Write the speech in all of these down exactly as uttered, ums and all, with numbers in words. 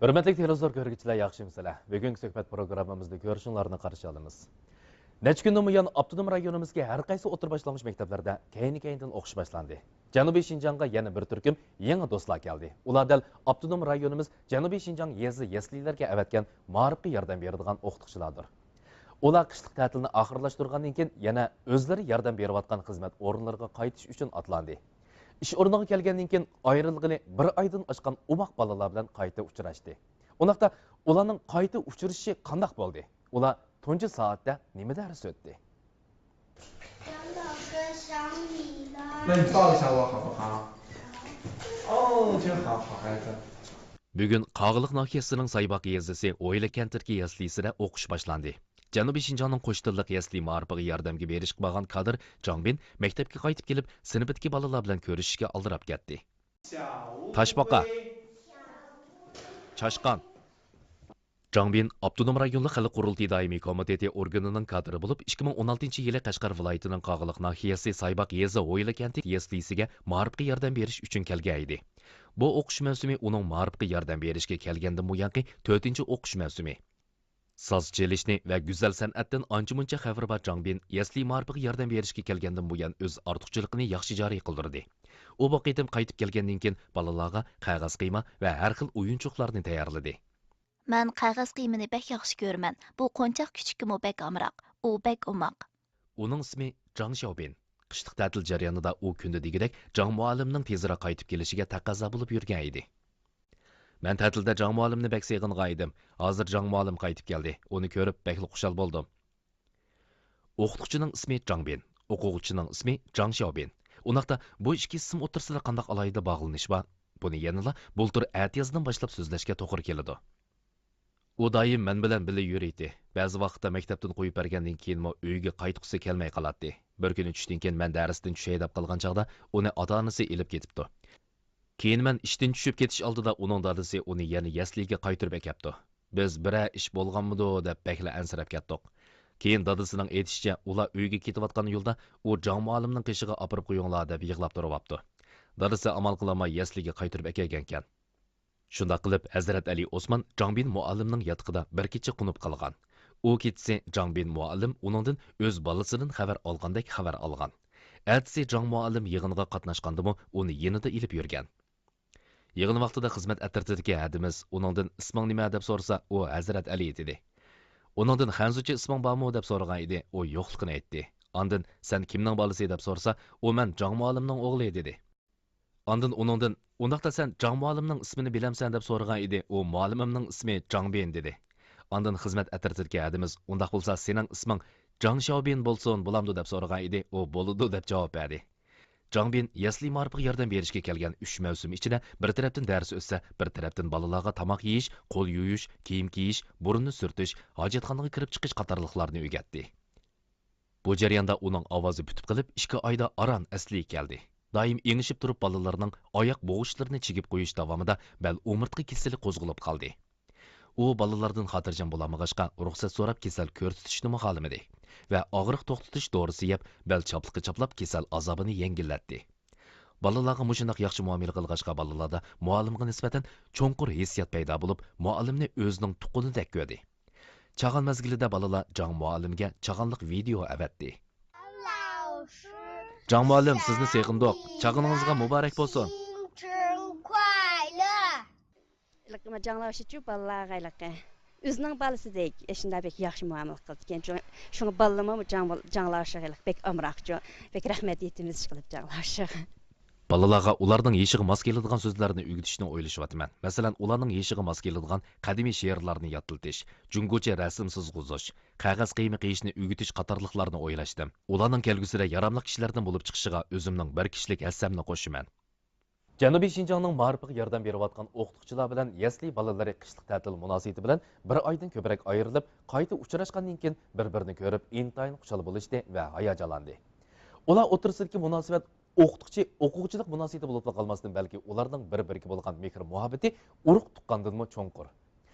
ھۆرمەتلىك تېلېۋىزور كۆرگۈچىلەر، ياخشىمۇسىلەر؟ بۈگۈنكى سۆھبەت پروگراممىمىزدا كۆرۈشۈڭلارنى قارشى ئالىمىز. نەچچە كۈندىن بۇيان ئاپتونوم رايونىمىزدىكى ھەر قايسى ئوتتۇرا باشلانغۇچ مەكتەپلەردە كەينى-كەينىدىن ئوقۇش باشلاندى. جەنۇبىي شىنجاڭغا يەنە بىر تۈركۈم يېڭى دوستلار كەلدى. ئۇلار دەل ئاپتونوم رايونىمىز جەنۇبىي شىنجاڭ يېزا يەسلىلەرگە ئەۋەتكەن مائارىپقا ياردەم بېرىدىغان ئوقۇتقۇچىلاردۇر. ئۇلار قىشلىق تەتىلنى ئاخىرلاشتۇرغاندىن كېيىن يەنە ئۆزلىرى ياردەم بېرىۋاتقان خىزمەت ئورۇنلىرىغا قايتىش ئۈچۈن ئاتلاندى. ئىش ئورنىغا كەلگەندىن كېيىن ئايرىلغىلى بىر ئايدىن ئاشقان ئوماق بالىلار بىلەن قايتا ئۇچراشتى. ئۇنداقتا ئۇلارنىڭ قايتا ئۇچرىشىشى قانداق بولدى؟ ئۇلار تۇنجى سائەتتە نېمە دەرس ئۆتتى؟ 那你抱一下我好不好？哦，真好，好孩子。 بۈگۈن قاغىلىق ناھىيەسىنىڭ سايباق يېزىسى ھويلا كەنتىدىكى يەسلىسىدە ئوقۇش باشلاندى. جەنۇبىي شىنجاڭنىڭ قوش تىللىق يەسلى مائارىپىغا ياردەمگە بېرىشقا بارغان كادىر جاڭ بىن مەكتەپكە قايتىپ كېلىپ، سىنىپىدىكى بالىلار بىلەن كۆرۈشۈشكە ئالدىراپ كەتتى. تاشپاقا. چاشقان. جاڭ بىن ئاپتونوم رايونلۇق خەلق قۇرۇلتىيى دائىمىي كومىتېتى ئورگىنىنىڭ كادىرى بولۇپ، ئىككى مىڭ ئون ئالتىنچى يىلى قەشقەر ۋىلايىتىنىڭ قاغىلىق ناھىيەسى سايباق يېزا ھويلا كەنتى يەسلىسىگە مائارىپقا ياردەم بېرىش ئۈچۈن كەلگەن ئىدى. بۇ ئوقۇش مەۋسۇمى ئۇنىڭ مائارىپقا ياردەم بېرىشكە كەلگەندىن بۇيانقى تۆتىنچى ئوقۇش مەۋسۇمى. ساز چېلىشنى ۋە گۈزەل سەنئەتتىن ئانچە-مۇنچە خەۋىرى بار جاڭ بىن يەسلى مائارىپىغا ياردەم بېرىشكە كەلگەندىن بۇيان ئۆز ئارتۇقچىلىقىنى ياخشى جارى قىلدۇردى. ئۇ بۇ قېتىم قايتىپ كەلگەندىن كېيىن بالىلارغا قەغەز قىيما ۋە ھەر خىل ئويۇنچۇقلارنى تەييارلىدى. مەن قەغەز قىيمىنى بەك ياخشى كۆرىمەن. بۇ قونچاق كۈچۈككىمۇ بەك ئامراق. ئۇ بەك ئوماق. ئۇنىڭ ئىسمى جاڭ شياۋبىن. قىشلىق تەتىل جەريانىدا ئۇ كۈندە دېگۈدەك جاڭ مۇئەللىمنىڭ تېزرەك قايتىپ كېلىشىگە تەقەززا بولۇپ يۈرگەن ئىدى. مەن تەتىلدە جاڭ مۇئەللىمنى بەك سېغىنغان ئىدىم. ھازىر جاڭ مۇئەللىم قايتىپ كەلدى. ئۇنى كۆرۈپ بەكلا خۇشال بولدۇم. ئوقۇتقۇچىنىڭ ئىسمى جاڭ بىن، ئوقۇغۇچىنىڭ ئىسمى جاڭ شياۋبىن. ئۇنداقتا بۇ ئىككى ئىسىم ئوتتۇرىسىدا قانداق ئالاھىدە باغلىنىش بار؟ بۇنى يەنىلا بۇلتۇر ئەتىيازدىن باشلاپ سۆزلەشكە توغرا كېلىدۇ. ئۇ دائىم مەن بىلەن بىللە يۈرىتتى. بەزى ۋاقىتتا مەكتەپتىن قويۇپ بەرگەندىن كېيىنمۇ ئۆيگە قايتقۇسى كەلمەي قالاتتى. بىر كۈنى چۈشتىن كېيىن مەن دەرستىن چۈشەي دەپ قالغان چاغدا ئۇنى ئاتا-ئانىسى ئېلىپ كېتىپتۇ. كېيىن مەن ئىشتىن چۈشۈپ كېتىش ئالدىدا ئۇنىڭ دادىسى ئۇنى يەنە يەسلىگە قايتۇرۇپ ئەكەپتۇ. بىز بىرەر ئىش بولغانمىدۇ دەپ بەكلا ئەنسىرەپ كەتتۇق. كېيىن دادىسىنىڭ ئېيتىشىچە، ئۇلار ئۆيگە كېتىۋاتقان يولدا ئۇ جاڭ مۇئەللىمنىڭ قېشىغا ئاپىرىپ قويۇڭلار دەپ يىغلاپ تۇرۇۋاپتۇ. دادىسى ئامال قىلالماي يەسلىگە قايتۇرۇپ ئەكەلگەنكەن. شۇنداق قىلىپ ھەزرەت ئەلى ئوسمان جاڭ بىن مۇئەللىمنىڭ ياتىقىدا بىر كېچە قونۇپ قالغان. ئۇ كېچىسى جاڭ بىن مۇئەللىم ئۇنىڭدىن ئۆز بالىسىدىن خەۋەر ئالغاندەك خەۋەر ئالغان. ئەتىسى جاڭ مۇئەللىم يىغىنغا قاتناشقاندىمۇ ئۇنى يېنىدا ئېلىپ يۈرگەن. يىغىن ۋاقتىدا خىزمەت ئەترىتىدىكى ھەدىمىز ئۇنىڭدىن ئىسمىڭ نېمە دەپ سورىسا، ئۇ ھەزرەت ئەلى دېدى. ئۇنىڭدىن خەنزۇچە ئىسمىڭ بارمۇ دەپ سورىغان ئىدى، ئۇ يوقلۇقىنى ئېيتتى. ئاندىن سەن كىمنىڭ بالىسى دەپ سورىسا، ئۇ مەن جاڭ مۇئەللىمنىڭ ئوغلى دېدى. ئاندىن ئۇنىڭدىن ئۇنداقتا سەن جاڭ مۇئەللىمنىڭ ئىسمىنى بىلەمسەن دەپ سورىغان ئىدى، ئۇ مۇئەللىمىمنىڭ ئىسمى جاڭ بىن دېدى. ئاندىن خىزمەت ئەترىتىدىكى ھەدىمىز ئۇنداق بولسا سېنىڭ ئىسمىڭ جاڭ شياۋبىن بولسۇن بولامدۇ دەپ سورىغان ئىدى، ئۇ بولىدۇ دەپ جاۋاب بەردى. جاڭ بىن يەسلى مائارىپىغا ياردەم بېرىشكە كەلگەن ئۈچ مەۋسۇم ئىچىدە بىر تەرەپتىن دەرس ئۆتسە، بىر تەرەپتىن بالىلارغا تاماق يېيىش، قول يۇيۇش، كىيىم كىيىش، بۇرۇننى سۈرتۈش، ھاجەتخانىغا كىرىپ چىقىش قاتارلىقلارنى ئۆگەتتى. بۇ جەرياندا ئۇنىڭ ئاۋازى پۈتۈپ قېلىپ، ئىككى ئايدا ئاران ئەسلىگە كەلدى. دائىم ئېڭىشىپ تۇرۇپ بالىلارنىڭ ئاياق بوغۇچلىرىنى چىگىپ قويۇش داۋامىدا بەل ئومۇرتقا كېسىلى قوزغىلىپ قالدى. ئۇ بالىلاردىن خاتىرجەم بولالمىغاچقا، رۇخسەت سوراپ كېسەل كۆرسىتىشنىمۇ خالىمىدى ۋە ئاغرىق توختىتىش دورىسى يەپ، بەل چاپلىقى چاپلاپ كېسەل ئازابىنى يەڭگىللەتتى. بالىلارغا مۇشۇنداق ياخشى مۇئامىلە قىلغاچقا، بالىلاردا مۇئەللىمغا نىسبەتەن چوڭقۇر ھېسسىيات پەيدا بولۇپ، مۇئەللىمنى ئۆزىنىڭ تۇغقىنىدەك كۆردى. چاغان مەزگىلىدە بالىلار جاڭ مۇئەللىمگە چاغانلىق ۋىدېئو ئەۋەتتى. جاڭ مۇئەللىم، سىزنى سېغىندۇق. چاغىنىڭىزغا مۇبارەك بولسۇن. ھېلىقى جاڭلار ئاشىچۇ بالىلارغا ھېلىقى ئۆزىنىڭ بالىسىدەك ئاشۇنداق بەك ياخشى مۇئامىلە قىلىدىكەن. شۇڭا بالىلىرىمۇ جاڭ، جاڭلار ئاشىغا ھېلىقى بەك ئامراقچۇ. بەك رەھمەت ئېيتىمىز ئىشقىلىپ جاڭلار ئاشىغا. بالىلارغا ئۇلارنىڭ يېشىغا ماس كېلىدىغان سۆزلەرنى ئۆگىتىشنى ئويلىشىۋاتىمەن. مەسىلەن، ئۇلارنىڭ يېشىغا ماس كېلىدىغان قەدىمىي شېئىرلارنى يادلىتىش، جۇڭگوچە رەسىم سىزغۇزۇش، قەغەز قىيما قىيىشنى ئۆگىتىش قاتارلىقلارنى ئويلاشتىم. ئۇلارنىڭ كەلگۈسىدە ياراملىق كىشىلەردىن بولۇپ چىقىشىغا ئۆزۈمنىڭ بىر كىشىلىك ھەسسەمنى قوشىمەن. جەنۇبىي شىنجاڭنىڭ مائارىپىغا ياردەم بېرىۋاتقان ئوقۇتقۇچىلار بىلەن يەسلى بالىلىرى قىشلىق تەتىل مۇناسىۋىتى بىلەن بىر ئايدىن كۆپرەك ئايرىلىپ، قايتا ئۇچراشقاندىن كېيىن بىر-بىرىنى كۆرۈپ ئىنتايىن خۇشال بولۇشتى ۋە ھاياجانلاندى. ئۇلار ئوتتۇرىسىدىكى مۇناسىۋەت ئوقۇتقۇچى ئوقۇغۇچىلىق مۇناسىۋىتى بولۇپلا قالماستىن، بەلكى ئۇلارنىڭ بىر-بىرىگە بولغان مېھىر-مۇھەببىتى ئۇرۇق-تۇغقاندىنمۇ چوڭقۇر.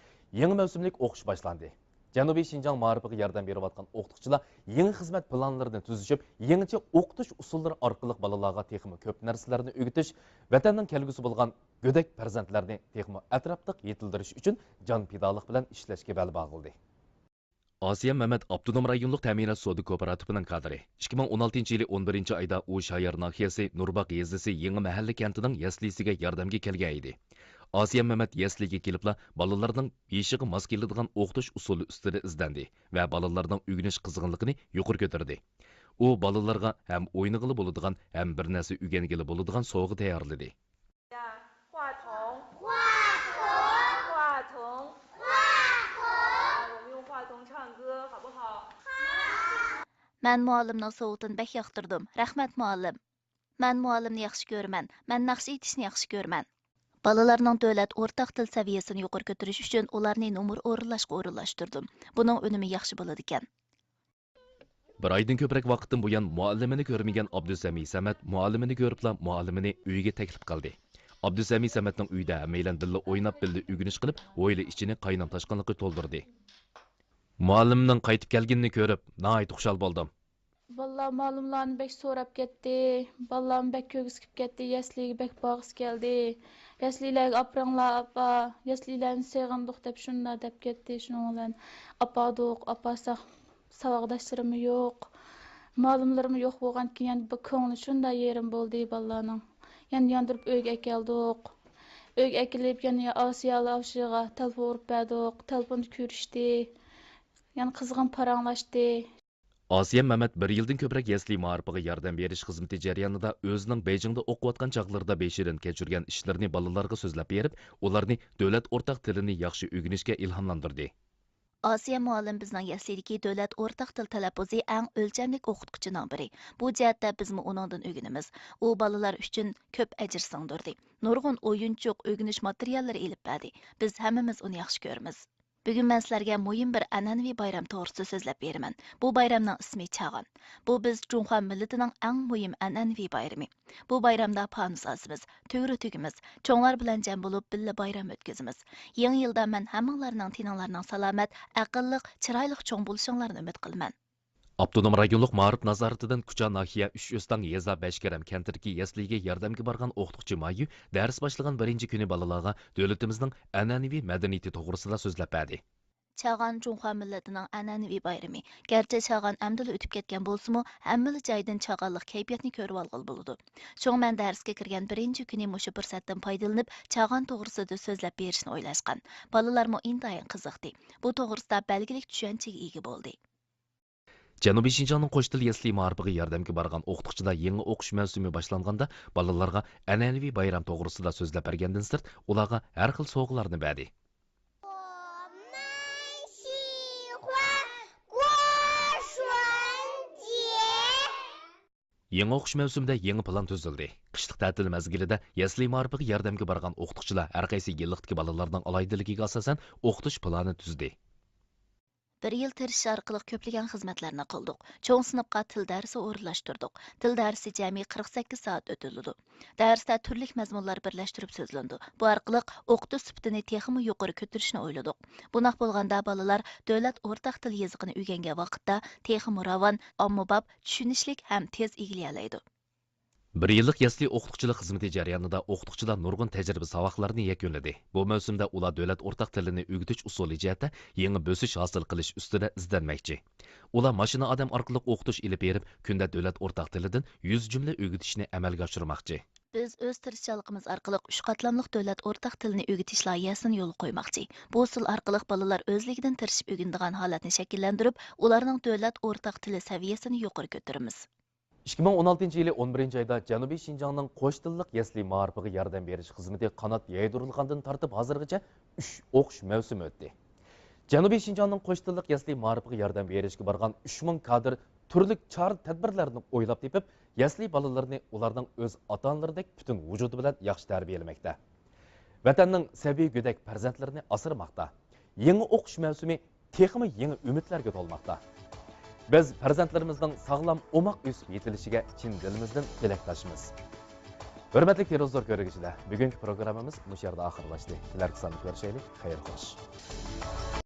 يېڭى مەۋسۇملۇق ئوقۇش باشلاندى. جەنۇبىي شىنجاڭ مائارىپىغا ياردەم بېرىۋاتقان ئوقۇتقۇچىلار يېڭى خىزمەت پىلانلىرىنى تۈزۈشۈپ، يېڭىچە ئوقۇتۇش ئۇسۇللىرى ئارقىلىق بالىلارغا تېخىمۇ كۆپ نەرسىلەرنى ئۆگىتىش، ۋەتەننىڭ كەلگۈسى بولغان گۆدەك پەرزەنتلەرنى تېخىمۇ ئەتراپلىق يېتىلدۈرۈش ئۈچۈن جان پىدالىق بىلەن ئىشلەشكە بەل باغلىدى. ئاسىيان مەمەت ئاپتونوم رايونلۇق تەمىنات سودا كوپىراتىپىنىڭ كادىرى. ئىككى مىڭ ئون ئالتىنچى يىلى ئون بىرىنچى ئايدا ئۇ شايار ناھىيەسى نۇرباغ يېزىسى يېڭى مەھەللە كەنتىنىڭ يەسلىسىگە ياردەمگە كەلگەن ئىدى. ئاسىيان مەمەت يەسلىگە كېلىپلا بالىلارنىڭ يېشىغا ماس كېلىدىغان ئوقۇتۇش ئۇسۇلى ئۈستىدە ئىزدەندى ۋە بالىلارنىڭ ئۆگىنىش قىزغىنلىقىنى يۇقىرى كۆتۈردى. ئۇ بالىلارغا ھەم ئوينىغىلى بولىدىغان، ھەم بىر نەرسە ئۆگەنگىلى بولىدىغان سوۋغا تەييارلىدى. 话筒，话筒，话筒，话筒。我们用话筒唱歌，好不好？ مەن مۇئەللىمنىڭ سوۋغىتىنى بەك ياقتۇردۇم. رەھمەت، مۇئەللىم. مەن مۇئەللىمنى ياخشى كۆرىمەن. مەن ناخشا ئېيتىشنى ياخشى كۆرىمەن. بالىلارنىڭ دۆلەت ئورتاق تىل سەۋىيەسىنى يۇقىرى كۆتۈرۈش ئۈچۈن ئۇلارنى نومۇر ئورۇنلاشقا ئورۇنلاشتۇردۇم. بۇنىڭ ئۈنۈمى ياخشى بولىدىكەن. بىر ئايدىن كۆپرەك ۋاقىتتىن بۇيان مۇئەللىمىنى كۆرمىگەن ئابدۇسەمى سەمەت مۇئەللىمىنى كۆرۈپلا مۇئەللىمىنى ئۆيىگە تەكلىپ قىلدى. ئابدۇسەمى سەمەتنىڭ ئۆيىدە ھەممەيلەن بىللە ئويناپ، بىللە ئۆگىنىش قىلىپ، ھويلا ئىچىنى قاينام-تاشقىنلىققا تولدۇردى. مۇئەللىمنىڭ قايتىپ كەلگىنىنى كۆرۈپ، ناھايىتى خۇشال بولدۇم. بالىلار مۇئەللىملارنى بەك سوراپ كەتتى. بالىلارمۇ بەك كۆرگۈسى كېلىپ كەتتى. يەسلىگە بەك بارغۇسى كەلدى. يەسلىلەرگە ئاپىرىڭلار، ئاپا، يەسلىلەرنى سېغىندۇق دەپ شۇنداق دەپ كەتتى. شۇنىڭ بىلەن ئاپاردۇق، ئاپارساق ساۋاقداشلىرىممۇ يوق. مۇئەللىملىرىممۇ يوق بولغاندىكىن يەنە بىر كۆڭلى شۇنداق يېرىم بولدى بالىلارنىڭ. يەنە ياندۇرۇپ ئۆيگە ئەكەلدۇق. ئۆيگە ئەكېلىپ يەنە ئاسىيە ئاۋشىغا تېلېفون ئۇرۇپ بەردۇق. تېلېفوندا كۆرۈشتى. يەنە قىزغىن پاراڭلاشتى. ئاسىيەن مەمەت بىر يىلدىن كۆپرەك يەسلى مائارىپىغا ياردەم بېرىش خىزمىتى جەريانىدا ئۆزىنىڭ بېيجىڭدا ئوقۇۋاتقان چاغلىرىدا بېشىدىن كەچۈرگەن ئىشلىرىنى بالىلارغا سۆزلەپ بېرىپ، ئۇلارنى دۆلەت ئورتاق تىلىنى ياخشى ئۆگىنىشكە ئىلھاملاندۇردى. ئاسىيە مۇئەللىم بىزنىڭ يەسلىدىكى دۆلەت ئورتاق تىل تەلەپپۇزى ئەڭ ئۆلچەملىك ئوقۇتقۇچىنىڭ بىرى. بۇ جەھەتتە بىزمۇ ئۇنىڭدىن ئۆگىنىمىز. ئۇ بالىلار ئۈچۈن كۆپ ئەجىر سىڭدۈردى. نۇرغۇن ئويۇنچۇق، ئۆگىنىش ماتېرىياللىرى ئېلىپ بەردى. بىز ھەممىمىز ئۇنى ياخشى كۆرىمىز. بۈگۈن مەن سىلەرگە مۇھىم بىر ئەنئەنىۋى بايرام توغرىسىدا سۆزلەپ بېرىمەن. بۇ بايرامنىڭ ئىسمى چاغان. بۇ بىز جۇڭخۇا مىللىتىنىڭ ئەڭ مۇھىم ئەنئەنىۋى بايرىمى. بۇ بايرامدا پانۇس ئاسىمىز، تۈگرە تۈگىمىز، چوڭلار بىلەن جەم بولۇپ بىللە بايرام ئۆتكۈزىمىز. يېڭى يىلدا مەن ھەممىڭلارنىڭ تېنىڭلارنىڭ سالامەت، ئەقىللىق، چىرايلىق چوڭ بولۇشۇڭلارنى ئۈمىد قىلىمەن. ئاپتونوم رايونلۇق مائارىپ نازارىتىدىن كۇچا ناھىيە ئۈچ ئۆستەڭ يېزا بەشكەرەم كەنتىدىكى يەسلىگە ياردەمگە بارغان ئوقۇتقۇچى مايۇ دەرس باشلىغان بىرىنچى كۈنى بالىلارغا دۆلىتىمىزنىڭ ئەنئەنىۋى مەدەنىيىتى توغرىسىدا سۆزلەپ بەردى. چاغان جۇڭخۇا مىللىتىنىڭ ئەنئەنىۋى بايرىمى. گەرچە چاغان ئەمدىلا ئۆتۈپ كەتكەن بولسىمۇ، ھەممىلا جايدىن چاغانلىق كەيپىياتنى كۆرۈۋالغىلى بولىدۇ. شۇڭا مەن دەرسكە كىرگەن بىرىنچى كۈنى مۇشۇ پۇرسەتتىن پايدىلىنىپ، چاغان توغرىسىدا سۆزلەپ بېرىشنى ئويلاشقان. بالىلارمۇ ئىنتايىن قىزىقتى. بۇ توغرىسىدا بەلگىلىك چۈشەنچىگە ئىگە بولدى. جەنۇبىي شىنجاڭنىڭ قوش تىل يەسلى مائارىپىغا ياردەمگە بارغان ئوقۇتقۇچىلار يېڭى ئوقۇش مەۋسۇمى باشلانغاندا بالىلارغا ئەنئەنىۋى بايرام توغرىسىدا سۆزلەپ بەرگەندىن سىرت، ئۇلارغا ھەر خىل سوۋغىلارنى بەردى. 我们喜欢过春节。 يېڭى ئوقۇش مەۋسۇمىدە يېڭى پىلان تۈزۈلدى. قىشلىق تەتىل مەزگىلىدە يەسلى مائارىپىغا ياردەمگە بارغان ئوقۇتقۇچىلار ھەر قايسى يىللىقتىكى بالىلارنىڭ ئالاھىدىلىكىگە ئاساسەن ئوقۇتۇش پىلانى تۈزدى. بىر يىل تىرىشىش ئارقىلىق كۆپلىگەن خىزمەتلەرنى قىلدۇق. چوڭ سىنىپقا تىل دەرسى ئورۇنلاشتۇردۇق. تىل دەرسى جەمئىي قىرىق سەككىز سائەت ئۆتۈلىدۇ. دەرستە تۈرلۈك مەزمۇنلار بىرلەشتۈرۈپ سۆزلىنىدۇ. بۇ ئارقىلىق ئوقۇتۇش سۈپىتىنى تېخىمۇ يۇقىرى كۆتۈرۈشنى ئويلىدۇق. بۇنداق بولغاندا بالىلار دۆلەت ئورتاق تىل يېزىقىنى ئۆگەنگەن ۋاقىتتا تېخىمۇ راۋان، ئاممىباب، چۈشىنىشلىك ھەم تېز ئىگىلىيەلەيدۇ. بىر يىللىق يەسلى ئوقۇتقۇچىلىق خىزمىتى جەريانىدا ئوقۇتقۇچىلار نۇرغۇن تەجرىبە ساۋاقلارنى يەكۈنلىدى. بۇ مەۋسۇمدە ئۇلار دۆلەت ئورتاق تىلىنى ئۆگىتىش ئۇسۇلى جەھەتتە يېڭى بۆسۈش ھاسىل قىلىش ئۈستىدە ئىزدەنمەكچى. ئۇلار ماشىنا ئادەم ئارقىلىق ئوقۇتۇش ئېلىپ بېرىپ، كۈندە دۆلەت ئورتاق تىلىدىن يۈز جۈملە ئۆگىتىشنى ئەمەلگە ئاشۇرماقچى. بىز ئۆز تىرىشچانلىقىمىز ئارقىلىق ئۈچ قاتلاملىق دۆلەت ئورتاق تىلىنى ئۆگىتىش لايىھەسىنى يولغا قويماقچى. بۇ ئۇسۇل ئارقىلىق بالىلار ئۆزلۈكىدىن تىرىشىپ ئۆگىنىدىغان ھالەتنى شەكىللەندۈرۈپ، ئۇلارنىڭ دۆلەت ئورتاق تىلى سەۋىيەسىنى يۇقىرى كۆتۈرىمىز. ئىككى مىڭ ئون ئالتىنچى يىلى ئون بىرىنچى ئايدا جەنۇبىي شىنجاڭنىڭ قوش تىللىق يەسلى مائارىپىغا ياردەم بېرىش خىزمىتى قانات يايدۇرۇلغاندىن تارتىپ ھازىرغىچە ئۈچ ئوقۇش مەۋسۇمى ئۆتتى. جەنۇبىي شىنجاڭنىڭ قوش تىللىق يەسلى مائارىپىغا ياردەم بېرىشكە بارغان ئۈچ مىڭ كادىر تۈرلۈك چارە-تەدبىرلەرنى ئويلاپ تېپىپ، يەسلى بالىلىرىنى ئۇلارنىڭ ئۆز ئاتا-ئانىلىرىدەك پۈتۈن ۋۇجۇدى بىلەن ياخشى تەربىيەلىمەكتە. ۋەتەننىڭ سەبىي گۆدەك پەرزەنتلىرىنى ئاسرىماقتا. يېڭى ئوقۇش مەۋسۇمى تېخىمۇ يېڭى ئۈمىدلەرگە تولماقتا. بىز پەرزەنتلىرىمىزنىڭ ساغلام، ئوماق ئۆسۈپ يېتىلىشىگە چىن دىلىمىزدىن تىلەكداشمىز. ھۆرمەتلىك تېلېۋىزور كۆرگۈچىلەر، بۈگۈنكى پروگراممىمىز مۇشۇ يەردە ئاخىرلاشتى. كېلەركى ساندا كۆرۈشەيلى. خەير خوش.